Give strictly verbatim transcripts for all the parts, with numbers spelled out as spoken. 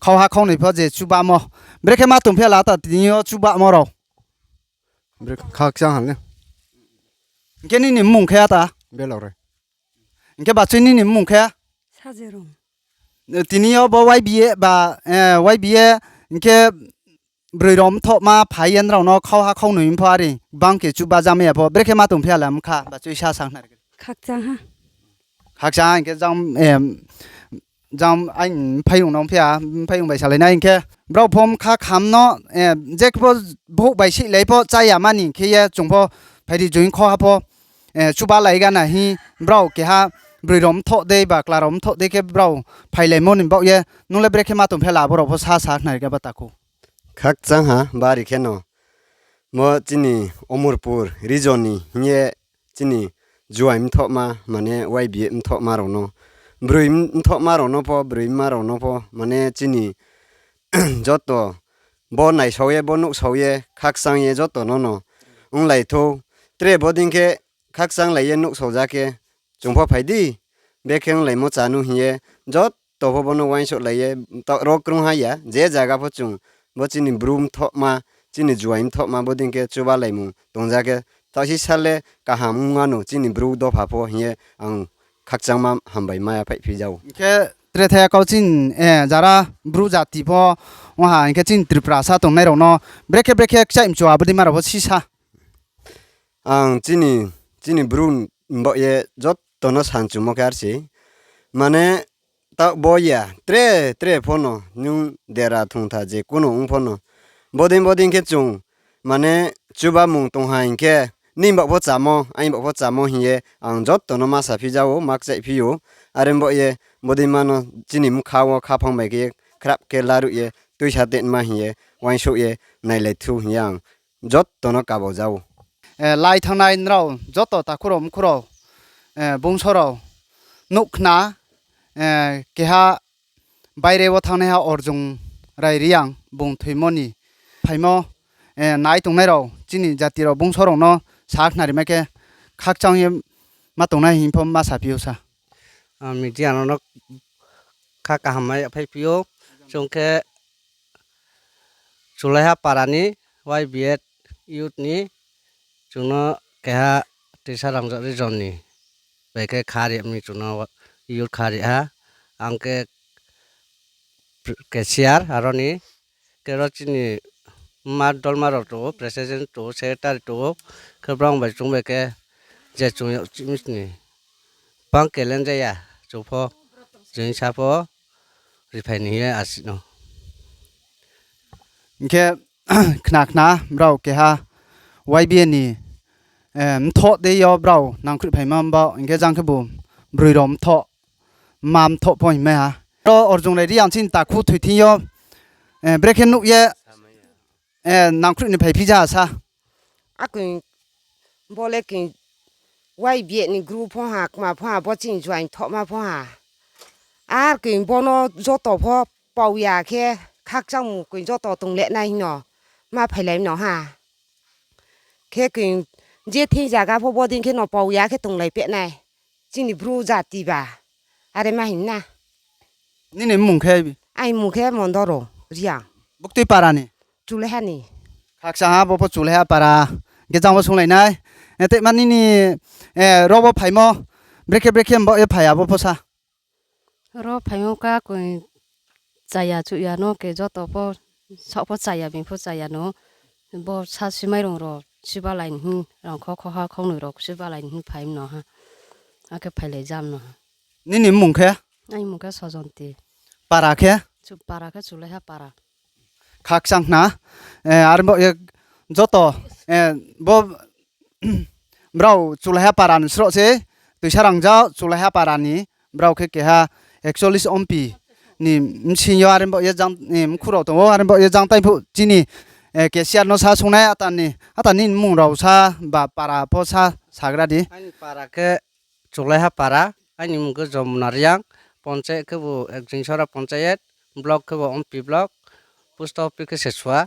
khauha khaunoi pho je chubamo. Brekhe ma tongphi ya la ta tini yo chubamo rao. Khakchang ha le. Hing khe nini mmung khe ata? Hing khe bachoi nini mmung khe? Tini yo bo Y B A ba, eh, Y B A hing khe broi rao mthohma phai ye nrao no khauha khaunoi pho are bang khe chuba jamai ya pho brekhe ma tongphi ya la mkha bachoi sa sakhnari. Khakchang ha. Khakchang ha hing khe jang, em, jang aini mphaiyong no phi ya, mphaiyong bai salai nai hing khe brao pho mkha kham no, eh, je khe pho bouh bai sihlai pho chá ya mani khe ye chung pho phai di join khauha pho, eh, chuba lai gana hing brao keha broi rao mthoh dei ba kla rao mthoh dei khe brao phailaimo ni baoh ye nung le brekhe ma tongphi ya la abo rao pho sa sakhnari khe ba takhu. Khakchang ha bari khe no. Mo chini Omorpur region ni hing ye chini juai mthohma, mane Y B A mthohma rao no, broi mthohma rao no pho, broi mma rao no pho, mane chini joto bo naisao ye, bo nuhsao ye, khakchang ye joto no no onglai thou. Tre bodei khe khakchang lai ye nuhsao ja khe, chung pho phai di, bekhe onglaimo chá nu hing ye, joto pho bo no uaingsouhlai ye, taoh ro krungha ya, je zaga pho chung, bo chini bru mthohma, chini juai mthohma, bodei khe chubalaimung tongja khe, taoh sisa le kaham ongma no chini bru dopha pho hing ye ang khakchangma hambai mai ya phaiphi ja ou. Hing khe tre thai ya kau chini, eh, jara bru jati pho ong ha, hing khe chini Tripura sa tongnai rao no brekhe brekhe kchaih mchu abo dei ma rao pho sisa. Ang chini, chini bru ni baoh ye joto no sanchumo khe ar se. Mane, taoh bo ya, tre, tre pho no, nung dera thungtha je kuno ong pho no. Bodei, bodei khe chung, mane, chubamung tong ha hing khe, nini baoh pho chámo, aini baoh pho chámo hing ye, ang joto no ma saphi ja ou, ma kchaihphi ou. Are baoh ye, bodei ma no chini mkha wo khaphang bai khe, khrap khe laruh ye, tuisa tenma hing ye, uaingsouh ye, nailai thu hing ye ang joto no kabo ja ou. Eh, lai thanngnai nrao joto takhu rao, mkhu rao, eh, bungso rao, nuh khna, eh, keha baire wo thanngnaiha Arjun Rai Reang bung thoimo ni phaimo, eh, nai tongnai rao chini jati rao bungso rao no sakhnari mai khe khakchang ye ma tongnai hing pho ma saphi ou sa. Ah, media no no kha kaham mai ya phaiphi ou, chung khe Chulaiha para ni Y B A youth ni chung no keha Tuisarangja region ni bai khe kha ri mi chung no youth kha ri ha. Ang khe cashier aro ni, khe ro chini ma dolma rao tong ou, president tong ou, secretary tong ou, khe brao bai chung bai khe je chung yag chih mi sini bang kelen ja ya, chung pho, jing sa pho, riphai ni hing ye asi no. Hing khe khna khna brao keha Y B A ni, eh, mthoh dei yo brao nangkhruhphaima baoh, hing khe jang khe bo broi rao mthoh, ma mthoh pho hingmai ha. Ro Arjun Rai Reang chini takhu thoi thing yo, eh, brekhe nuh ye, eh, nangkhruh ni phaiphi ja sa. Akoi bo le koi Y B A ni group pho ha, kma pho ha, bo chini juai thohma pho ha. Ar koi bo no joto pho pau ya khe khakchangmung koi joto tong le nai hing no ma phailai no ha. Khe koi je thing zaga pho bodei khe no pau ya khe tonglai peh nai. Chini bru jati ba. Are ma hing na. Nini mmung khe? Aini mmung khe Mondoro Reang. Buktui para ni? Chulaiha ni. Khakchang ha bo pho Chulaiha para. Hing khe jang bo sunglai nai. Eh, tei ma nini, eh, ro bo phaimo. Brekhe brekhe mbaoh ye phai abo pho sa. Ro phaimo ka koi chaya chuya no khe joto pho, saoh pho chaya, bini pho chaya no. Bo sa simai rung ro, sibalai ni hing, rang kho kho ha, khongnoi ro sibalai ni hing phai mno ha. Akhe phailai ja mno ha. Nini mmung khe? Aini mmung khe Sojonti. Para khe? Chu-, para khe Chulaiha para. Khakchang khna, eh, are bo ye joto, eh, bo brao Chulaiha para ni sroh se, Tuisarangja Chulaiha para ni, brao khe keha ekchollis ompi ni bsing yo are bo ye jang, eh, mkhu rao tong ou, are bo ye jang tai phuh chini, eh, cashier no sa sungnai ata ni, ata ni mmung rao sa ba para pho sa sagra di. Aini para khe Chulaiha para, aini mmung khe Jomuna Reang, panchayat khe bo Ekjingsora panchayat, block khe bo Ompi block, post office khe Sesua.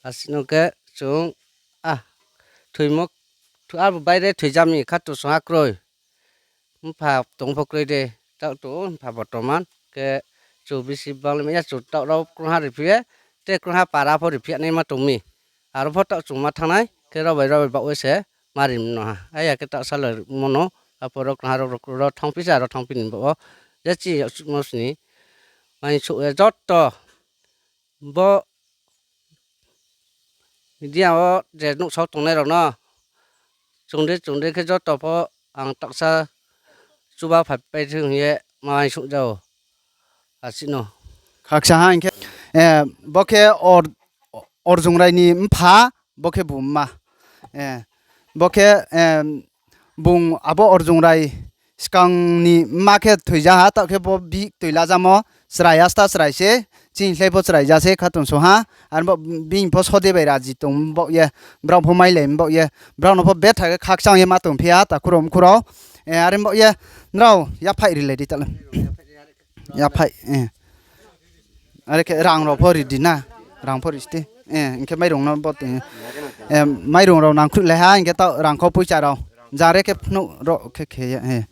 Asino khe chung, ah, thoimo, tho-, abo baire thoijami kha to songha kroi. Mpha tong pho kroi de, taoh to mpha bortoman khe Chung bisi bang le mai ya, chung taoh rao krungha riphi ye, tre krungha para pho riphi ya naima tong mi. Aro pho taoh chung ma thanng nai, khe rao bai rao bai baoh ye se ma ri mano ha. Aya khe taoh salai mano, aphuh rao krungha rao, rao thanngphi se, aro thanngphi ni baoh wo. Je chini yag suhmo sini, mai souh ye joto, bo media wo je nuhsao tongnai rao no, chung de chung de khe joto pho ang taksa chuba phaipai thing hing ye mai souh jao. Asi no. Khaksa ha hing khe, eh, bo khe Or-, Orjungrai ni mpha, bo khe bu mma. Eh, bo khe, eh, bung abo Orjungrai skang ni mma khe thoija ha, taoh khe bo bihih toi lajamo, chrai asta chrai se, chini slái pho chrai ja se khatungsung ha, aro bo bini pho sode bai raji tong baoh ye, brao pho mailai baoh ye, brao no pho betha khe khakchang ye ma tongphi ha, takhu rao mkhu rao. Eh, are baoh ye, nrao yaphaih rilai di tale. Yaphaih, eh. Are khe rang rao pho ri di na, rang pho ri sti. Eh, hing khe mairung no bo tong, eh, mairung rao nangkhruhlai ha, hing khe taoh rangkhau poicha rao. Jare khe phnuh ro khe khe ye, eh.